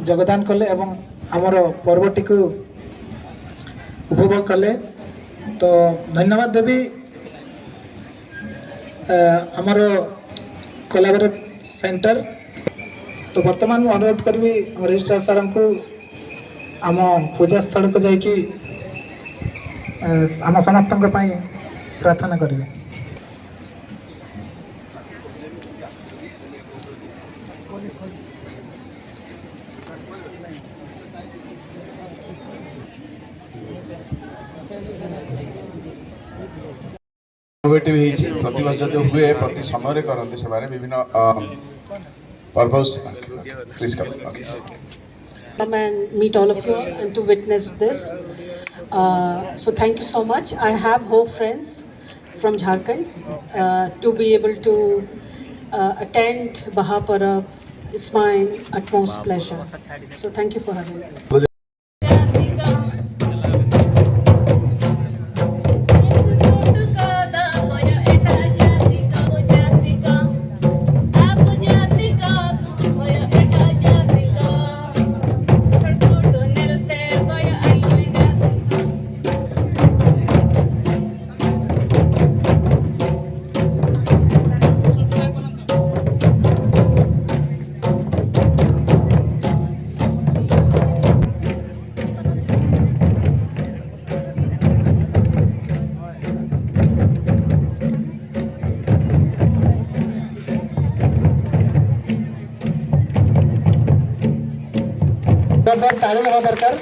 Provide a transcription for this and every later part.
ଯୋଗଦାନ କଲେ ଏବଂ ଆମର ପର୍ବଟିକୁ ଉପଭୋଗ କଲେ। ତ ଧନ୍ୟବାଦ ଦେବି ଆମର କୋଲାବରେଟ୍ ସେଣ୍ଟର। ତ ବର୍ତ୍ତମାନ ମୁଁ ଅନୁରୋଧ କରିବି ଆମ ରେଜିଷ୍ଟ୍ରାର ସାର୍ଙ୍କୁ ଆମ ପୂଜାସ୍ଥଳକୁ ଯାଇକି ଆମ ସମସ୍ତଙ୍କ ପାଇଁ ପ୍ରାର୍ଥନା କରିବେ। ଇନୋଭେଟିଭ୍ ହେଇଛି। ପ୍ରତିବର୍ଷ ଯଦି ହୁଏ, ପ୍ରତି ସମୟରେ କରନ୍ତି ସେମାନେ ବିଭିନ୍ନ ପର୍ବ। Please come, okay. Come and meet all of you all and to witness this. So thank you so much. I have Ho friends from Jharkhand to be able to attend Baha Parab. It's my utmost pleasure. So thank you for having me. ଜୋରଦାର ତାଳି ହେବା ଦରକାର।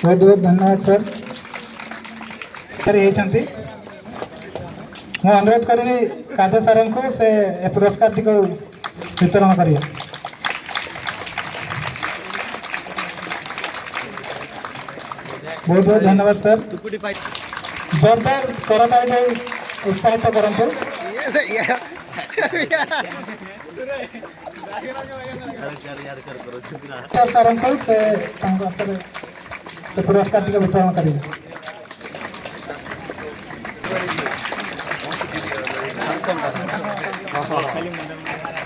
ବହୁତ ବହୁତ ଧନ୍ୟବାଦ sir. Sir ହେଇଛନ୍ତି। ମୁଁ ଅନୁରୋଧ କରିବି କାଦ ସାର୍ଙ୍କୁ, ସେ ଏ ପୁରସ୍କାରଟିକୁ ବିତରଣ କରିବେ। ବହୁତ ବହୁତ ଧନ୍ୟବାଦ ସାର୍। ଜୋରଦାର କରତାଳି ଦେଇ ଉତ୍ସାହିତ କରନ୍ତୁ। ସାର୍ଙ୍କୁ ସେ ତାଙ୍କ ହାତରେ ସେ ପୁରସ୍କାର ଟିକେ ବିତରଣ କରିବେ।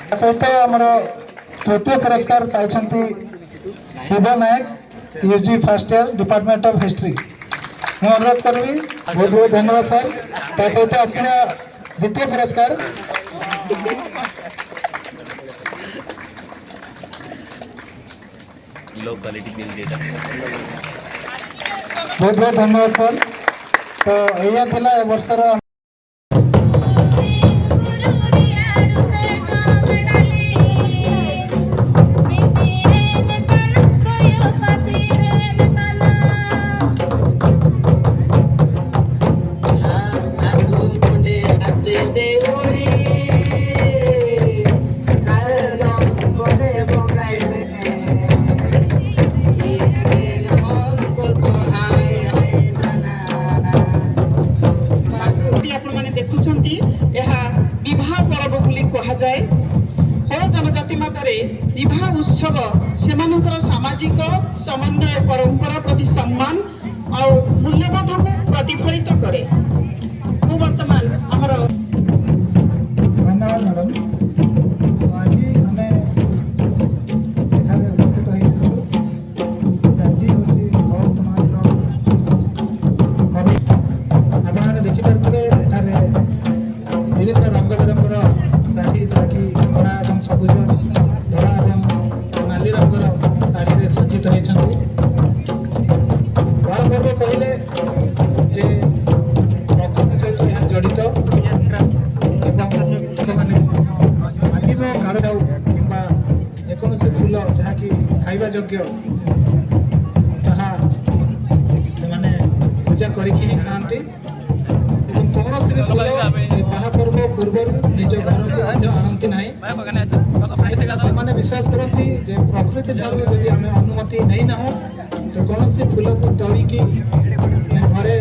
ତା ସହିତ ଆମର ତୃତୀୟ ପୁରସ୍କାର ପାଇଛନ୍ତି Shiva Nayak, UG first year, department of history. ମୁଁ ଅନୁରୋଧ କରିବି। ବହୁତ ବହୁତ ଧନ୍ୟବାଦ ସାର୍। ତା ସହିତ ଆସିବା ଦ୍ୱିତୀୟ ପୁରସ୍କାର। Low quality bill data. ବହୁତ ବହୁତ ଧନ୍ୟବାଦ ସାର୍। ତ ଏଇଆ ଥିଲା ଏ ବର୍ଷର ଆପଣମାନେ ଦେଖୁଛନ୍ତି, ଏହା ବିବାହ ପର୍ବ ବୋଲି କୁହାଯାଏ। ହୋ ଜନଜାତି ମଧ୍ୟରେ ବିବାହ ଉତ୍ସବ ସେମାନଙ୍କର ସାମାଜିକ ସମନ୍ୱୟ, ପରମ୍ପରା ପ୍ରତି ସମ୍ମାନ ଆଉ ମୂଲ୍ୟବୋଧକୁ ପ୍ରତିଫଳିତ କରେ। ମୁଁ ବର୍ତ୍ତମାନ ଆମର ଧନ୍ୟବାଦ ମ୍ୟାଡ଼ାମ। ଆଜି ଆମେ ଏଠାରେ ଉପସ୍ଥିତ ହେଇଛୁ। ଆଜି ହେଉଛି ହୋ ସମାଜର ପର୍ବ। ଆପଣମାନେ ଦେଖିପାରୁଥିବେ, ଏଠାରେ ବିଭିନ୍ନ ରଙ୍ଗ ବେରଙ୍ଗର ଶାଢ଼ୀ, ଯାହାକି ଧଳା ଏବଂ ସବୁଜ, ଧଳା ଏବଂ ନାଲି ରଙ୍ଗର ଶାଢ଼ୀରେ ସଜ୍ଜିତ ହେଇଛନ୍ତି। ବାହା ପର୍ବ କହିଲେ ଯେ ପ୍ରକୃତି ସହିତ ଏହା ଜଡ଼ିତ ଏବଂ ଲୋକମାନେ ଆଦିମ କାଳ ଯାଉ କିମ୍ବା ଯେକୌଣସି ଫୁଲ ଯାହାକି ଖାଇବା ଯୋଗ୍ୟ, ତାହା ସେମାନେ ପୂଜା କରିକି ହିଁ ଖାଆନ୍ତି ଏବଂ କୌଣସି ବି ଫୁଲ ଏ ବାହା ପର୍ବ ପୂର୍ବରୁ ନିଜ ଘରକୁ ମଧ୍ୟ ଆଣନ୍ତି ନାହିଁ। ସେମାନେ ବିଶ୍ୱାସ କରନ୍ତି ଯେ ପ୍ରକୃତି ଠାରୁ ଯଦି ଆମେ ଅନୁମତି ନେଇନାହୁଁ, ତ କୌଣସି ଫୁଲକୁ ତୋଳିକି ଆମେ ଘରେ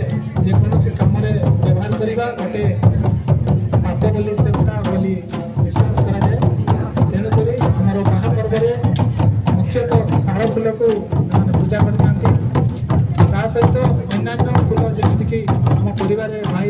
ଯେକୌଣସି କାମରେ ବ୍ୟବହାର କରିବା ଗୋଟେ ପାପ ବୋଲି, ସେଟା ବୋଲି ବିଶ୍ୱାସ କରାଯାଏ। ତେଣୁକରି ଆମର ବାହା ପର୍ବରେ ମୁଖ୍ୟତଃ ଶାଳ ଫୁଲକୁ ମାନେ ପୂଜା କରିଥାନ୍ତି। ତା ସହିତ ଅନ୍ୟାନ୍ୟ ଫୁଲ, ଯେମିତିକି ଆମ ପରିବାରରେ ଭାଇ